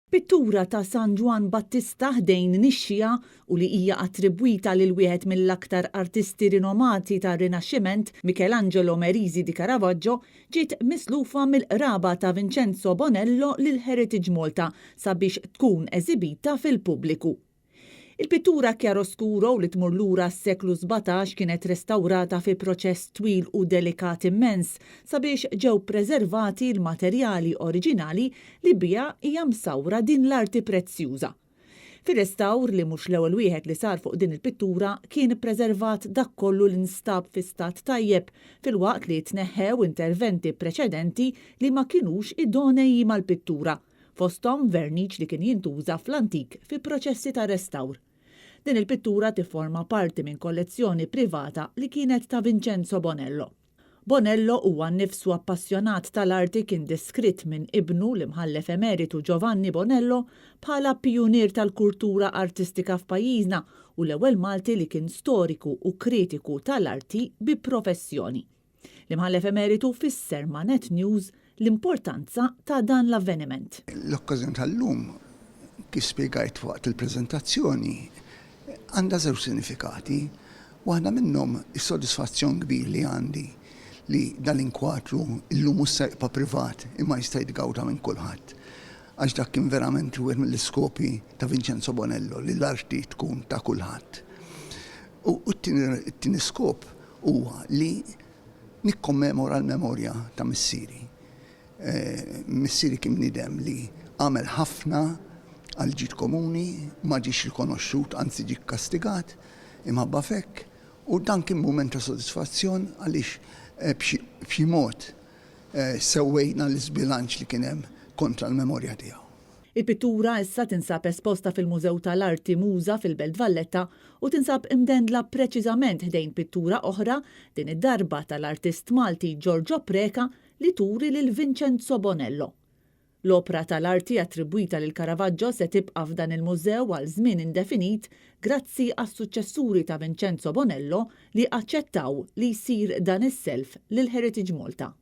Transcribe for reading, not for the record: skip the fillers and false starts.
Pittura ta' San Ġwann Battista ħdejn nixxiegħa u li hija attribwita lil wieħed mill-aktar artisti rinomati tar-Rinaxximent, Michelangelo Merisi di Caravaggio, ġiet mislufa mill-qraba ta' Vincenzo Bonello lil Heritage Malta sabiex tkun eżibita fil-pubbliku. Il-pittura chiaroscuro li tmur lura għas-seklu 17 kienet restawrata fi proċess twil u delikat immens sabiex ġew preservati l-materjali oriġinali li biha hija msawra din l-arti prezzjuża. Fir-restawr, li mhux l-ewwel wieħed li sar fuq din il-pittura, kien ippreservat dak kollu li nstab fi stat tajjeb filwaqt li tneħħew interventi preċedenti li ma kinux idonei mal-pittura. Fosthom verniċ li kien jintuża fl-antik fi proċessi ta' restawr. Din il-pittura tifforma parti minn kollezzjoni privata li kienet ta' Vincenzo Bonello. Bonello huwa nnifsu appassjonat tal-arti kien deskritt minn ibnu l-Imħallef Emeritu Giovanni Bonello bħala pijunier tal-kultura artistika f'pajjiżna u l-ewwel Malti li kien storiku u kritiku tal-arti bi professjoni. L-Imħallef Emeritu fisser ma' Net News l-importanza ta' dan l-avveniment. L-okkażjoni tal-lum, kif spjegajt waqt il-preżentazzjoni, għandha żewġ sinifikati. Waħda minnhom is-sodisfazzjon kbir li għandi li dal-inkwatru illum mhux se jibqa' privat imma jista' jitgawda minn kulħadd. Għax dak kien verament wieħed mill-iskopi ta' Vincenzo Bonello li l-arti tkun ta' kulħadd. U t-tieni skop huwa li nikkommemora l-memorja ta' missieri. Missieri kien bniedem li għamel ħafna għall-ġid komuni, ma ġiex rikonoxxut, anzi ġie kkastigat imħabba f'hekk, u dan kien mument ta' sodisfazzjon għaliex b'xi mod sewwejna l-iżbilanċ li kien hemm kontra l-memorja tiegħu. Il-pittura issa tinsab esposta fil-Mużew tal-Arti MUŻA fil-Belt Valletta u tinsab imdendla preċiżament ħdejn pittura oħra, din id-darba tal-artist Malti Giorgio Preca li turi lil Vincenzo Bonello. L-opra tal-arti attribwita lil Caravaggio se tibqa' f'dan il-mużew għal żmien indefinit grazzi għas-suċċessuri ta' Vincenzo Bonello li aċċettaw li jsir dan is-self lil Heritage Malta.